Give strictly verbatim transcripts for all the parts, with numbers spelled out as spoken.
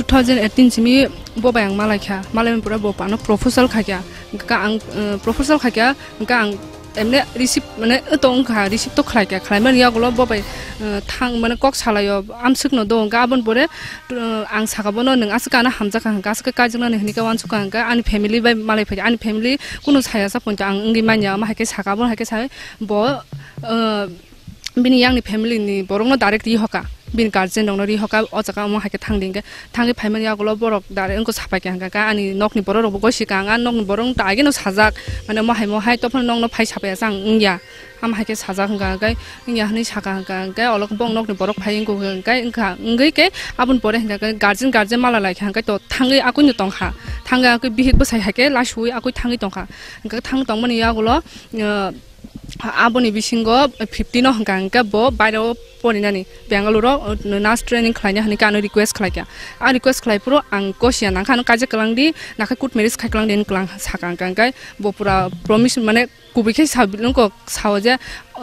Two thousand eighteen simi bo bai ang malai kha, malai pura bo ano proposal kha kya, hwnkha ang, eh, proposal kha kya, hwnkha ang emne receive mane to wngkha, receive to khlai kya, khlai mani yagulo bo bai, eh, thang mane kok salaio, amswk no do hwnkha, aboni pore, eh, ang saka bono nwng aswk ano hamjak kha hwnkha, aswk kaijaknani hwnwi khe uansuk kha hwnkha, ani family bai malai phai kha, ani family kunu saya sa poito ang wngwi manya, omo hai khe saka, abo hai khe sai bo, eh, bini yang ni family ni borok no direct ri hoka, bini guardian rok no ri hoka, o jaga omo hai khe thang di hwnkhe thangwi phaimani yagulo borok direct wngkha sapai kha hwnkha khe ani nok ni borok rok bo gosi kha, ang ani nok ni borok wngkha age no sajak, mane omo hai mo hai tophano nok no phai sapai ya chang wngya, ama hai khe sajak hwnkha hwnkhe wngya hwnwi sakha hwnkha hwnkhe olo khe bong nok ni borok phai wngkha hwnkha hwnkha wngwi khe aboni pore hwnkha khe guardian guardian mala lai kha hwnkhe to thangwi akui no tong kha, thangwi akui bihik bwsai hai khe laisuwi akui thangwi tong kha, hwnkha khe thang tongmani yagulo, ah, Aboni bisingo fifteen o hwnkha hwnkhe bo baireo porinani Bangalore o nurse training khlaina hwnwi khe ano request khlai kha. A request khlai phuru ang gosia nangkha ano kaijak kwlang di, nakha court marriage khai kwlang di hwnwi kwlang saka hwnkha hwnkhe bo pura promise mane kubui khe sa, nungkok sao je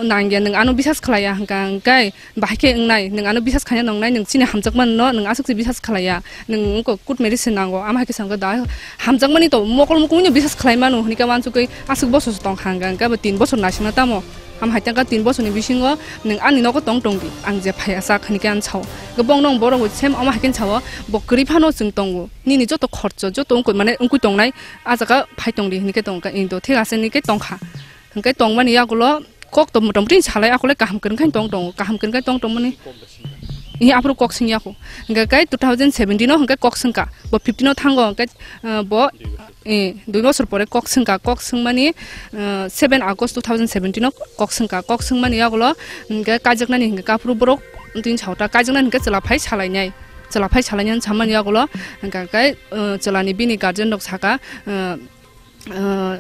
nangya nwng ano bisas khlaiya hwnkha hwnkhe bahai khe wngnai, nwng ano bisas khaina nongnai, nwng chini hamjakmano nwng aswk se bisas khlaiya, nwng wngkha court marriage se nango, ama hai khe sa wngkha da hamjakmani to mokol mukumui no bisas khlai mano hwnwi khe uansukgwi aswk bosor se tong kha hwnkha hwnkhe bo tin bosor naisingna tamo, ama hai tangkha tin bosorni bisingo nwng ani nogo tong tong di, ang je phaiya sak hwnwi khe ang sao, hwnkhe bong nong borok bo same ama hai khe sao, bo kwrwi phano chwng tongo, nini joto khorcho joto wngkha mane wngkha tongnai, a jaga phai tong di hwnwi khe tong kha, indo thik ase hwnwi khe tong kha. Hwnkhe tongmani yagulo kok to motamoti salai akhole kaham kwrwngkhe tong tongo, kaham kwrwngkhe tong tongmani. Iya aphuru kok singya kho. Hwnkhe kai two thousand seventeen o hwnkhe kok singka. Bo fifteen o thango hwnkhe, eh, bo, eh, dui bosor pore kok singka, kok singmani, eh, seven August two thousand seventeen o kok singka. Kok singmani yagulo hwnkhe kaijaknani hwnkhe aphuru borok tin chauta kaijaknani hwnkhe chwla phai salainai. Chwla phai salainai samani yagulo hwnkhe kai, eh, chwlani bini guardian rok saka, eh, ah,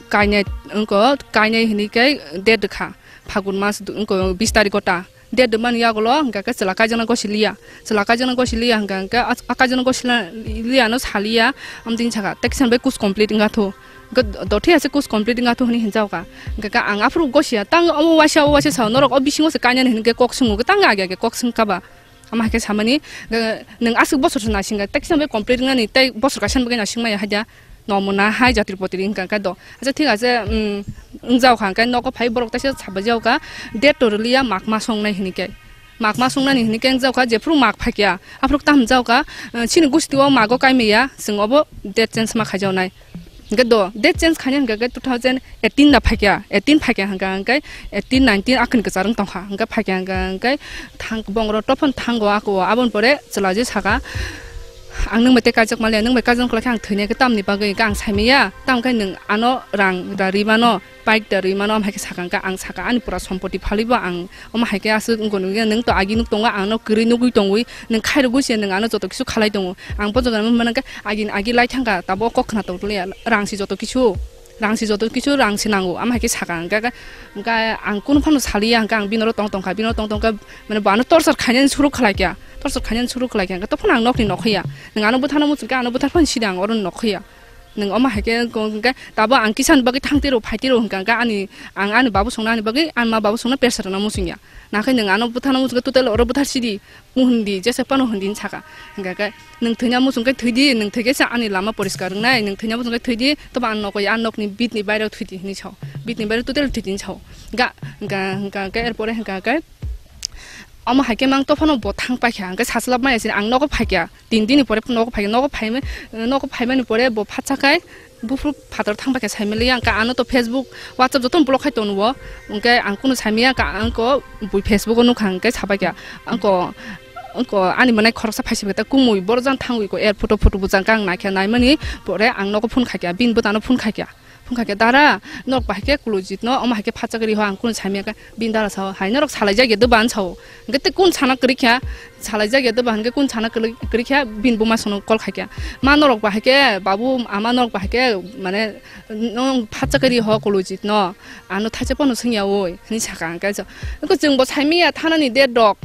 kainai wngkha, kainai hwnwi khe date rwkha, Phagun mas wngkha bis tarikh o ta. Date rwmani yagulo hwnkha khe chwla kaijakna gosi liya, chwla kaijakna gosi liya hwnkha hwnkhe a, a kaijakna gosi la-, liya no saliya, amtwini saka tei kisa bai course complete wngkha thu. Hwnkhe do thik ase course complete wngkha thu hwnwi hinjao kha. Hwnkha khe ang aphuru gosi ya, tang omo waisa o waisa sao, norok o bisingo se kainani hwnwi khe kok swngo, tang age age kok swngkha ba. Ama hai khe samani, eh, nwng aswk bosor se naisingkha, tei kisa bai complete wngnani, tei bosor kaisa ni bagwi naising maya haida, nomuna hai jatri potri wngkha khe do. Acha thik ase, mm, wngjao kha, hwnkhe nogo phai borok teisa sabai jao kha, date to rwliya, mak mas wngnai hwnwi khe. Mak mas wngnani hwnwi khe wngjao kha, jephru mak phai kha, aphuru tamo jao kha, eh, chini gusti o mago kai maya, chwng obo date change ma khai jao nai. Hwnkhe do, date change khaina hwnkha khe two thousand eighteen da phaikha, eighteen phaikha hwnkha hwnkhe eighteen, nineteen akhwini kwchar wng tongkha, hwnkhe phaikha hwnkha hwnkhe thang-, bongro tophon thango ako, aboni pore chwla je saka, "Ang nwng bai tei kaijakma le, nwng bai kaijakma khe ang thwina khe tamni bagwi?" Hwnkhe ang saimanya, "Tamo khe nwng ano rang da rwi mano, bike da rwi mano," am hai khe saka, hwnkhe ang saka, "Ani pura sompoti phalibo ang omo hai khe aswk wngkha nukya, nwng to agi nuk tongo, ang no kwrwi nugwi tongwi, nwng khairogwi se nwng ano joto kisu khalai tongo." Ang bo jagani mano khe agi, agi lai thangkha, tabuk kok khna tong tongya, rang se joto kisu, rang se joto kisu, rang se nango, am hai khe saka, hwnkhe, hwnkhe ang kunu phano saliya, hwnkhe ang bini oro tong tongkha, bini oro tong tongkha, mane bo ano torchar khainani suru khlai kha, torchar khainani suru khlai kha, hwnkhe tophano ang nokni nokhoya, nwng ano bwthano muchung khe ano bwthar phano sidi ang oro nokhoya. Nwng omo hai khe wngkha hwnkhe, tabuk ang kisa ni bagwi thang tiro, phai tiro hwnkha hwnkhe ani, ang ani babu songna ani bagwi, ani ma babu songna pressure rwna muchungya. Nakhai nwng ano bwthano muchung khe total oro bwthar sidi, mu hwndi, jesa phano hwndi hwn saka. Hwnkha khe, "Nwng thwina muchung khe thwidi, nwng thwi khe se ani lama poriskar wngnai, nwng thwina muchung khe thwidi, tobo ang nokoi, ang nokni bit ni baireo thwidi," hwnwi sao. "Bit ni baireo total thwidi," hwn sao. Ga, ga, hwnkha khe, er pore hwnkha khe, omo hai khe mang tophano bo thang paikha, hwnkhe sachlap maya sini ang nogo phaikha. Tin dini pore nogo phaikha, nogo phaima, nogo phaimani pore bo phatsa khai buphuru phatar thang paikha saimaliya, hwnkhe ano to Facebook, WhatsApp jotono block khai tongo, hwnkhe ang kunu saimaya, hwnkhe ang ko bui Facebook o nukha, hwnkhe sabaikha, ang ko, ang ko ani mwnai khoroksa phaisibakhe ta kumui borok jang thangwi ko er photo, photo bwchang khe ang naikha, naimani pore ang nogo phone khaikha, bini bwtano phone khaikha. Phone kha khe, "Dara, nok bahai khe Kulujit no, omo hai khe phatsa kwrwi ho," ang kunu saimaya khe, bini dara sao, "Hai norok salai jak ya doba," hwn sao. Hwnkhe tei kunu sana kwrwi kha, "Salai jak ya doba," hwnkhe kunu sana kwrwi, kwrwi kha, bini buma sono call khai kha, "Ma norok bahai khe, babu, ama norok bahai khe, mane, nwng phatsa kwrwi ho Kulujit no, ano thaisa phano swngya oi," hwnwi sakha, hwnkhe so, hwnkhe chwng bo saimaya thanani date rok.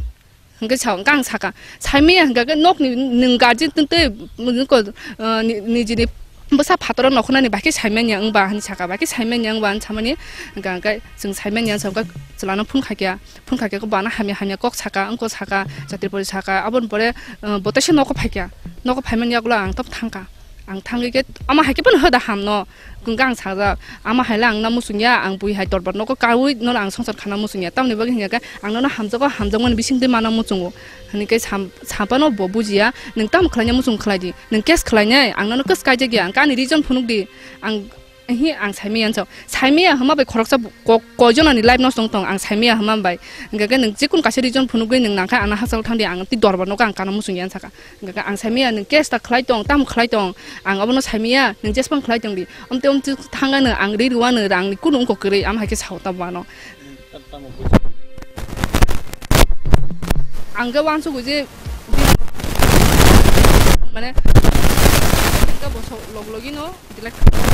Hwnkhe sa, hwnkhe ang sakha, "Saimanya hwnkha khe nokni nwng guardian tei, tei, nwng ko, ah, ni, nijini bwsa phataro nokhornani bahai khe saimanya wngba?" hwnwi sakha, "Bahai khe saimanya wngba?" hwnwi samani, hwnkha hwnkhe chwng saimanya wngsa hwnkhe chwlano phone khaikha, phone khaikhe bo ano hamya hamya kok sakha, wngko sakha, jatri pori sakha, aboni pore, ah, bo teisa nogo phaikha. Nogo phaimani yagulo ang tok thangkha. Ang thangwi khe ama hai khe phano hoda hamno. Hwnkhe ang sajak, ama hai le ang na muchungya, ang bui hai dorbar nogo kaui nono ang songsar khana muchungya. Tamoni bagwi hwnkhe ang nono hamjago, hamjakmani bisingtwi mana muchungo. Hwnwi khe sam-, saphano bo bujiya, nwng tamo khlaina muchung khlai di. Nwng case khlainai, ang nono case kaijakya, ang ani reason phunuk di. Ang Ehe, ang saimaya ansok. Saimaya hwnma bai khoroksa bo-, ko-, koijonani life nosto wng tong, ang saimaya hwnma bai. Hwnkhe nwng jikunu kaisa reason phunugwi nwng nangkha, ano hachalo thangdi, ang tei dorbar nogo ang kana muchungya ansaka. Hwnkhe ang saimaya nwng case ta khlai tong, tamo khlai tong, ang obono saimaya, nwng jesphang khlai tongdi. Omte omte thangano ang ri rwano, rangni kunu wngkok kwrwi, am hai khe sao ta bo ano. Ang khe uansukgo je, mane, ang khe bo log logino delete kha-,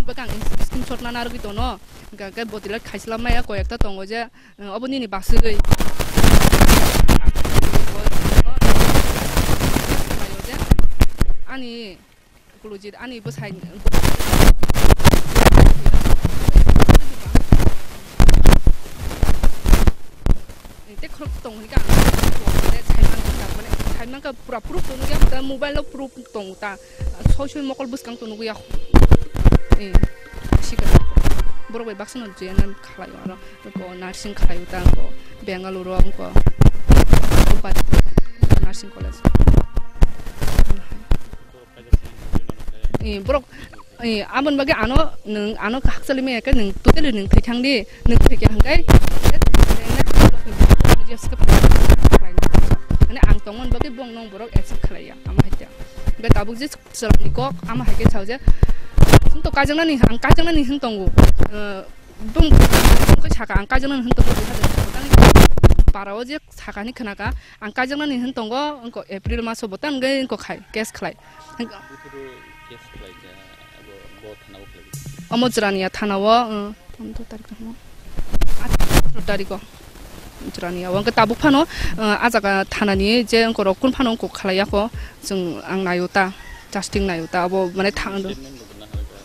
ang screenshot na narwgwi tono, hwnkhe bo delete khaisla maya koi ekta tongo je, eh, obo nini basugwi. Ani Kulujit ani bwsai tei khorok tong hwnka ang saimanka, mane saimanka pura proof tong ya ta mobile o proof tong ta soi soi mokol bwskang tong ya. Eh, sikha borok bai baksa no J N M khalai aro ko nursing khalai ta ko Bangalore o ko nursing college. Eh, borok, eh, aboni bagwi ano, nwng ano hakchali maya khe nwng totally nwng thwi thang di, nwng thwi khe hwnkhai, mane ang tongmani bagwi bong nong borok accept khlaiya, amo hai khe. Hwnkhe tabuk je chwlani kok, amo hai khe sao je, chwng to kaijaknani, ang kaijaknani hwn tongo, eh, bong, bong khe saka, ang kaijaknani hwn tongo, para o je sakani khwnaka, ang kaijaknani hwn tongo, wngkha April maso bo ta wngwi wngkha khai, case khlai. Buphuru case khlaikha, abo bo thana o khlaikha. Omo Jrania thana o, um, omo to tarik tamo? Atharoh tarik o. Jrania o. Hwnkhe tabuk phano, uh, a jaga thanani je wngkorok kun phano wngkok khlaiya kho, chwng ang naio ta, testing naio ta, abo mane thang. Statement bo na hai ba, abo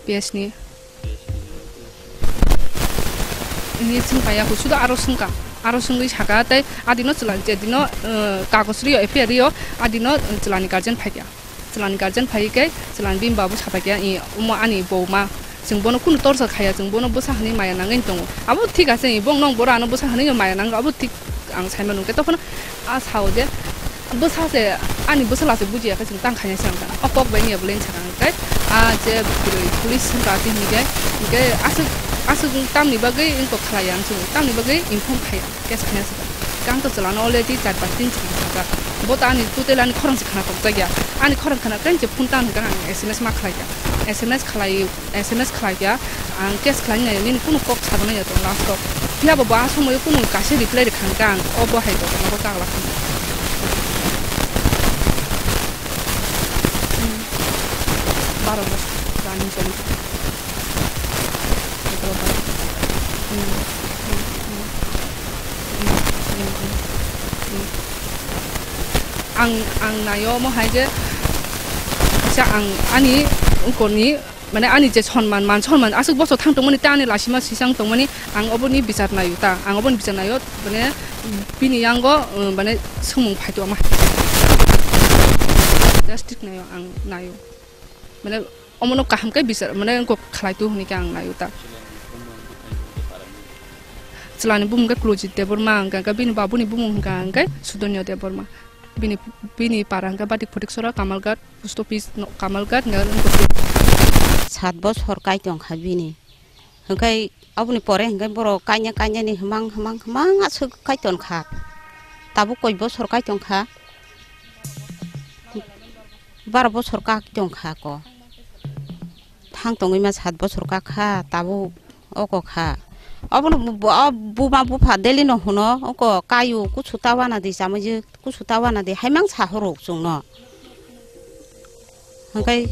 P H ni. P H ni. Hwnwi swng paiya kho, sudo aro swngkha. Aro swngwi saka tei adino chwla-, je dino, uh, kagoj rio, F I R rio, adino, uh, chwlani guardian phaikha. Chwlani guardian phaiwi khe chwlani bini babu sapaikha, "I, omo ani bou ma. Chwng bono kunu torsa khaiya, chwng bono bwsa hwnwi maya nangwi tongo." Abo thik ase, i bong nong boro ano bwsa hwnwi maya nango, abo thik ang saimano. Hwnkhe tokhono a sao je, bwsa se, ani bwsala se bujiya khe chwng tang khainai se wngkha. O kok bai ni abo leng sakha hwnkhe, a je bwrwi police wngkha tei hwnkhe, hwnkhe aswk, aswk tamni bagwi wngkok khlaiya ang chwng, tamni bagwi inform khaiya, case khaina se. Kang to chwlano already char pas din chwng sakha. Bo to ani total ani khorang se khna kokjakya. Ani khorang khna khe phone ta hwnkhe ang S M S ma khlaikha. S M S khlai, S M S khlaikha, ang case khlainai nini kunu kok sajaknai ya tong last o. Phiya bo bo a somoyo kunu kaisa reply rwkha hwnkhe ang o bo hai bo bono bo chagla kha. Hmm. Baro bosor running choli. Hmm. Hmm. Hmm. Hmm. Hmm. Hmm. Hmm. Ang, ang naio omo hai je, kaisa ang ani ukorni Mane ani je sonman, man sonman, aswk bosor thang tongmani tei ani lasima sisang tongmani ang oboni bichar naio ta, ang oboni bichar naio, mane bini yango, uh, mane swngmung phaito ama. Justice naio ang naio. Mane omono kaham khe bichar, mane kok khlai tu hwnwi khe ang naio ta. Chwlani bumung khe Kulujit Debbarma, hwnkha hwnkhe bini babuni bumung hwnkha hwnkhe Sudonyo Debbarma. Bini, bini para hwnkhe Batik Photiksora, Kamalghat, post office no, Kamalghat, hwnkhe Sat bosor kai tong kha bini. Hwnkhe aboni pore hwnkhe borok kaina, kainani hwmang, hwmang, hwmang aswk kai tong kha. Tabuk koi bosor kai tong kha? Baro bosor kai tong kha ko. Thang tongwi ma sat bosor ka kha, tabuk oko kha. Obono bu-, bu-, o buma bupha daily no hwno, oko kayu kuchu ta wana di chamwi je, kuchu ta wana di, haimang sa horo chwngno. Hwnkhe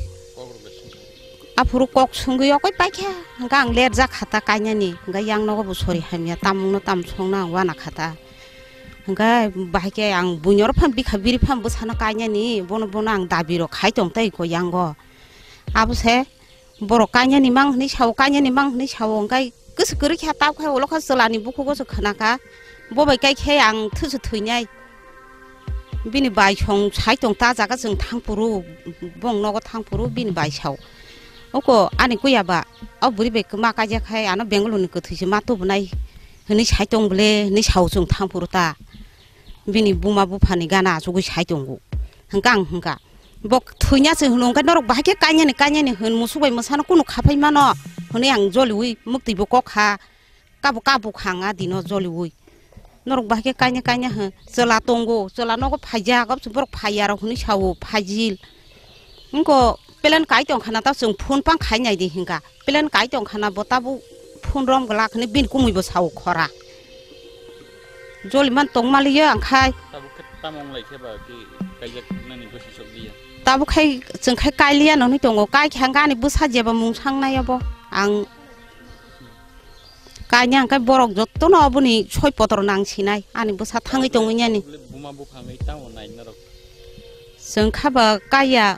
aphuru kok swngwi okoi paikha, hwnkhe ang ler jak kha ta kainani, hwnkhe yang nogo bo sori hamya, tamungno tam songno ang wana kha ta. Hwnkhe bahai khe ang buini oro phano bikha biri phano bwsano kainani, bono, bono ang dabi rok khai tong tei ko yango. Abo se borok kainani mang hwnwi sao, kainani mang hwnwi sao, hwnkhe kwswk kwrwi khe tab khai ulo kha chwlani bukhugo se khna kha, bo bai kai khe ang thwisu thwinai. Bini bai song sai tong ta jaga chwng thang phuru, bong nogo thang phuru bini bai sao. Oko ani kuya ba, o bwrwi bai kwma kaijak khai ano Bengaluru ni kwthwi se ma tubunai hwnwi sai tong bwle hwnwi sao chwng thang phuru ta. Bini buma buphani gana achugwi sai tongo. Hwnkha ang hwnkha. Bo thwina se hwno hwnkhe norok bahai khe kainani kainani hwn musuk bai mwsano kunu khaphai mano hwnwi ang joliui mwktwi bo kok kha. Kabo kabo khang a dino joliui. Norok bahai khe kaina kaina hwn chwla tongo, chwla nogo phaijak, obwse borok phaiya rok hwnwi sao, phaijil. Wngkho plan kai tong khana ta chwng phone pang khai nai di hwnkha. Plan kai tong khana bo tabuk phone rom glak hwnwi bini kumui bo sao khora. Joli man tong maliya ang khai. Tabuk khe tamo wng lai khe ba ki kaijak nani gosi sok liya. Tabuk khai chwng khai kailiya nonwi tongo, kai khe hwnkha ani bwsa jeba mung sang nai obo. Ang Kainwi ang khe borok jotono oboni soi potro nang sinai, ani bwsa thangwi tongwi nani. Buma buphang wi tamo nai norok. Chwng kha ba kaiya.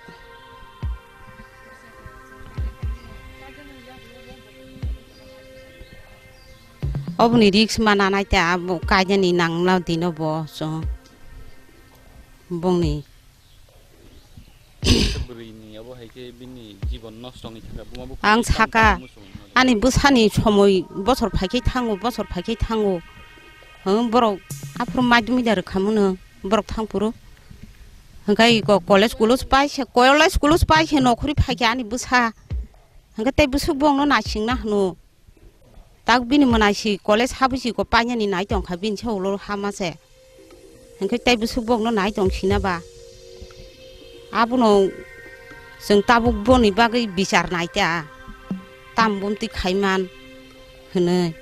Oboni risk ma nanai ta abo kainani nangla dino bo chwng. Bongni. Bwrwini abo hai khe bini jibon nosto wngwi thangkha, buma buphang Ang saka, ani bwsani somoi bosor phai khe thango, bosor phai khe thango. Hwng, borok aphuru madhyamik da rwkha mano, borok thang phuru. Hwnkhe iko college kulos pai se, college kulos pai se nokhorwi phai khe ani bwsa. Hwnkhe tei bwswk bongno naisingna hwno. Tak bini mwnai si college habwi si ko painani nai tong kha bini se ulo hama se. Hwnkhe tei bwswk bokno nai tong sina ba. Abono chwng tabuk boni bagwi bichar nai ta. Tam bumtwi khai man hwnwi.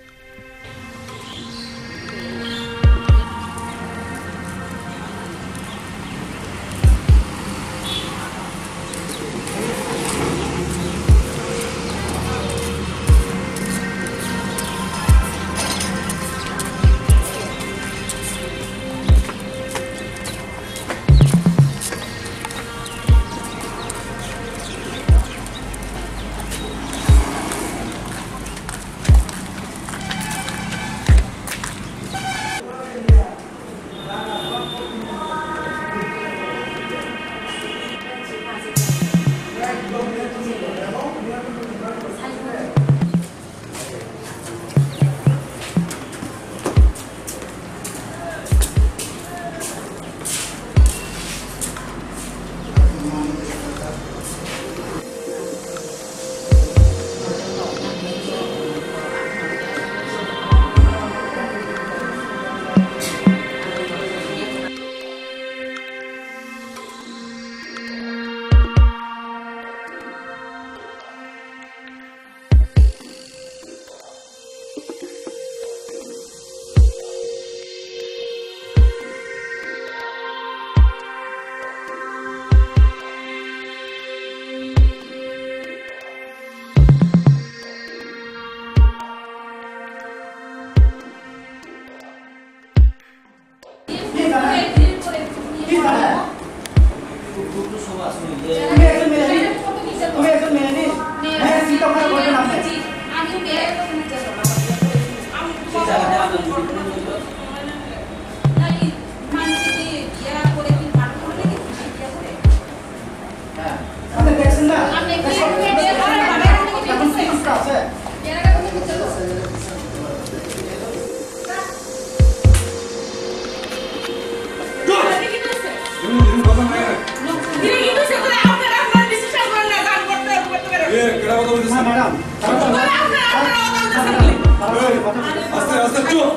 আস্তে, আস্তে, চুপ।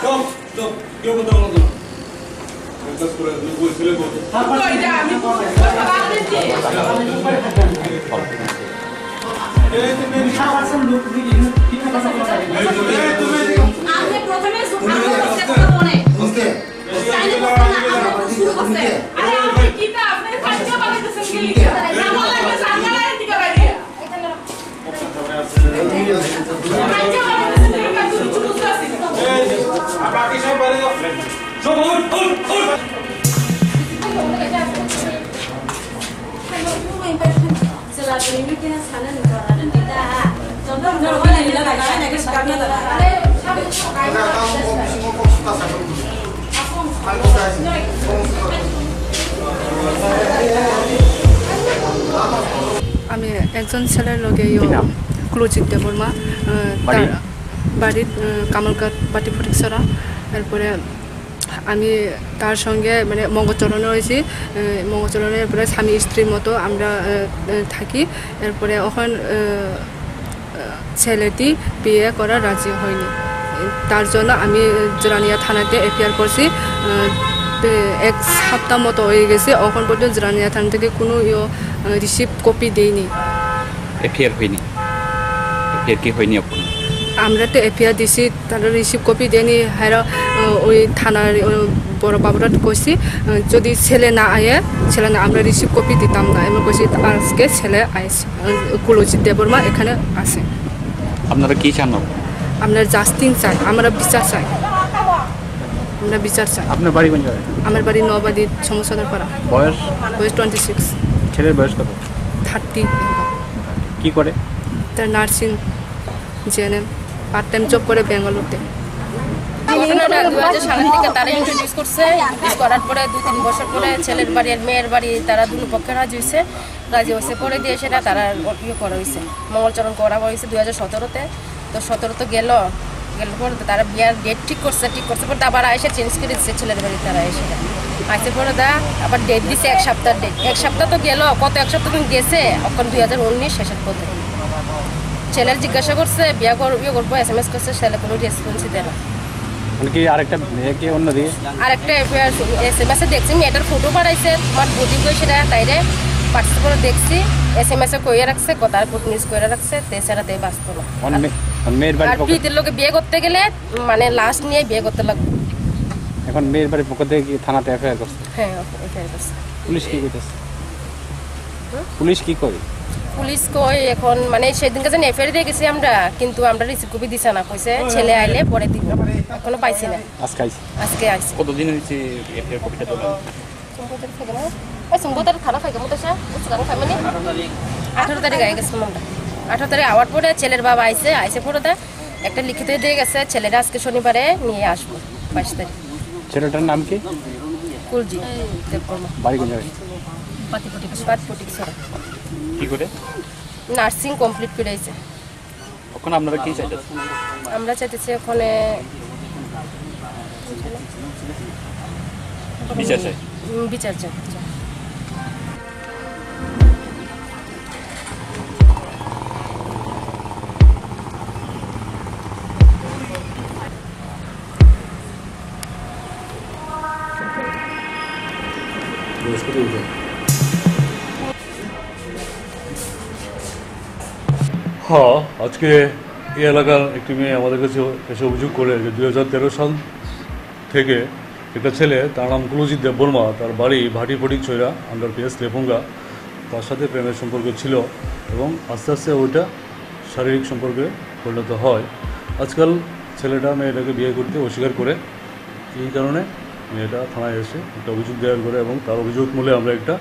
চুপ, চুপ। কেউ কথা বলো না। কাজ করে, তুমি বলছিলে তো। এই, তুমি, এই, তুমি, আপনি প্রথমে জোকার করতে বলে। আস্তে। স্টাইলে করতে না, আপনি শুরু করতে। আরে, আপনি কিতা, আপনি কাজ করে পাঠাইতেছেন কি? আমার লাগবে, জানলা দিকে বাইরে। আমি একজন ছেলের লগে ইয়ো কি নাম? কুলজিৎ দেববর্মা, আহ, বাড়ি? তার বাড়ি, আহ, কামালঘাট বাটি ফটিকছড়া। এরপরে আমি তার সঙ্গে মানে মঙ্গলচরণে হয়েছি, আহ, মঙ্গলচরণের পরে স্বামী স্ত্রীর মতো আমরা, আহ, আহ, থাকি। এরপরে এখন, আহ, আহ, ছেলেটি বিয়ে করার রাজি হয়নি। তার জন্য আমি জোরানিয়া থানাতে এফআইআর করছি। আহ, তে এক সপ্তাহ মতো হয়ে গেছে, এখন পর্যন্ত জোরানিয়া থানা থেকে কোনো ইয়ো, আহ, রিসিভ কপি দেয়নি। এফআইআর হয়নি? এফআইআর কি হয়নি এখন? আমরা তো এফআইআর দিছি, তারা রিসিভ কপি দেয়নি। হারা, আহ, ওই থানার, আহ, বড় বাবুরা কইছি, আহ, যদি ছেলে না আয়ে, ছেলে না, আমরা রিসিভ কপি দিতাম না। এমন কইছি, আজকে ছেলে আইছে। কুলজিৎ দেববর্মা এখানে আছে। আপনারা কি চান? আমরা জাস্টিস চাই, আমরা বিচার চাই, আমরা বিচার চাই। আপনার বাড়ি কোন জায়গায়? আমার বাড়ি নবাদি সমসদর পাড়া। বয়স? বয়স টোয়েন্টি সিক্স। ছেলের বয়স কত? থার্টি। কি করে? তার nursing, GNM, part time job করে ব্যাঙ্গালোরতে। ঘটনাটা দুই হাজার সালের দিকে তারা ইন্ট্রোডিউস করছে। ইন্ট্রোডিউস করার পরে দুই তিন বছর পরে ছেলের বাড়ি আর মেয়ের বাড়ি তারা দুই পক্ষে রাজি হয়েছে। রাজি হয়েছে পরে দিয়ে সেটা তারা ইয়ে করা হয়েছে, মঙ্গলচরণ করা হয়েছে দুই হাজার সতেরোতে। তো সতেরো তো গেল, গেল পরে তো তারা বিয়ার ডেট ঠিক করছে, ঠিক করছে পরে তো আবার এসে চেঞ্জ করে দিচ্ছে ছেলের বাড়ি তারা এসে। আসে পরে দা আবার ডেট দিছে এক সপ্তাহ ডেট, এক সপ্তাহ তো গেল, কত এক সপ্তাহ দিন গেছে, এখন দুই হাজার উনিশ শেষের পথে। ছেলের জিজ্ঞাসা করছে বিয়া কর, ইয়ে করবো, এস এম এস করছে, ছেলে কোনো রেসপন্সই দেয় না। মানে কি আরেকটা মেয়েকে অন্য দিয়ে? আরেকটা এফআইআর এস এম এস এ দেখছি, মেয়েটার ফটো পাঠাইছে, তোমার বডি কই সেটা তাইরে হোয়াটসঅ্যাপে দেখছি, এস এম এস এ কইয়া রাখছে, কথা আর কোট মিস করে রাখছে, তে ছাড়া তে বাঁচতো না। অন মে-, অন মেয়ের বাড়ির আর পক্ষ প্রীতির লোকে বিয়ে করতে গেলে মানে লাশ নিয়ে বিয়ে করতে লাগবে। এখন মেয়ের বাড়ির পক্ষ থেকে কি থানাতে এফআইআর করছে? হ্যাঁ, এফআইআর করছে। পুলিশ কি করতেছে? হুম? পুলিশ কি করে? পুলিশ কই এখন মানে সেদিনকে যেন এফআইআর দিয়ে গেছি আমরা, কিন্তু আমরা রিসিভ কপি দিছে না, কইছে ছেলে আইলে পরে দিব, এখনো পাইছি না। আজকে আইছে। আজকে আইছে। কতদিন হয়েছে এফআইআর কপিটা তোলা? সোমবার তারিখ থেকে না? ওই সোমবার তারিখ থানা থেকে মতো সে উচ্চ কারণ খাই মানে আঠারো তারিখ আই গেছে আমরা। আঠারো তারিখ আওয়ার পরে ছেলের বাবা আইছে, আইছে পরে দা একটা লিখিত দিয়ে গেছে, ছেলেরা আজকে শনিবারে নিয়ে আসবো বাইশ তারিখ। ছেলেটার নাম কি? কুলজি দেববর্মা। বাড়ি কোন জায়গায়? পাতিপটি পাতিপটি ছাড়া। কি করে? নার্সিং কমপ্লিট করে আইছে। এখন আপনারা কি চাইতেছেন? আমরা চাইতেছি ওখানে বিচার চাই। উম, বিচার চাই। হ্যাঁ, আজকে এই এলাকার একটি মেয়ে আমাদের কাছে এসে অভিযোগ করে যে দুই হাজার তেরো সাল থেকে একটা ছেলে, তার নাম কুলজিৎ দেববর্মা, তার বাড়ি ভাটি ফটিক ছৈরা, আন্ডার পিএস লেফুঙ্গা, তার সাথে প্রেমের সম্পর্ক ছিল এবং আস্তে আস্তে ওইটা শারীরিক সম্পর্কে পরিণত হয়। আজকাল ছেলেটা মেয়েটাকে বিয়ে করতে অস্বীকার করে, এই কারণে মেয়েটা থানায় এসে একটা অভিযোগ দায়ের করে এবং তার অভিযোগ মূলে আমরা একটা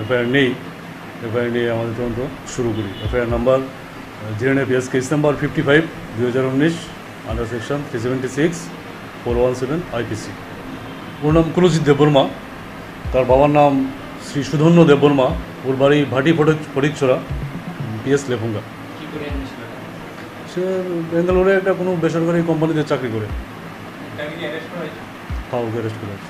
এফআইআর নেই। এফআইআর নিয়ে আমাদের তদন্ত শুরু করি। FIR number, JNFS case number fifty five, দুই হাজার উনিশ, under section three seventy six, four one seven IPC. ওর নাম কুলজিৎ দেববর্মা, তার বাবার নাম শ্রী সুধন্য দেববর্মা, ওর বাড়ি ভাটি ফটিক-, ফটিকছড়া, পিএস লেফুঙ্গা। সে ব্যাঙ্গালোরে একটা কোনো বেসরকারি কোম্পানিতে চাকরি করে। হ্যাঁ, ওকে অ্যারেস্ট করা হয়েছে।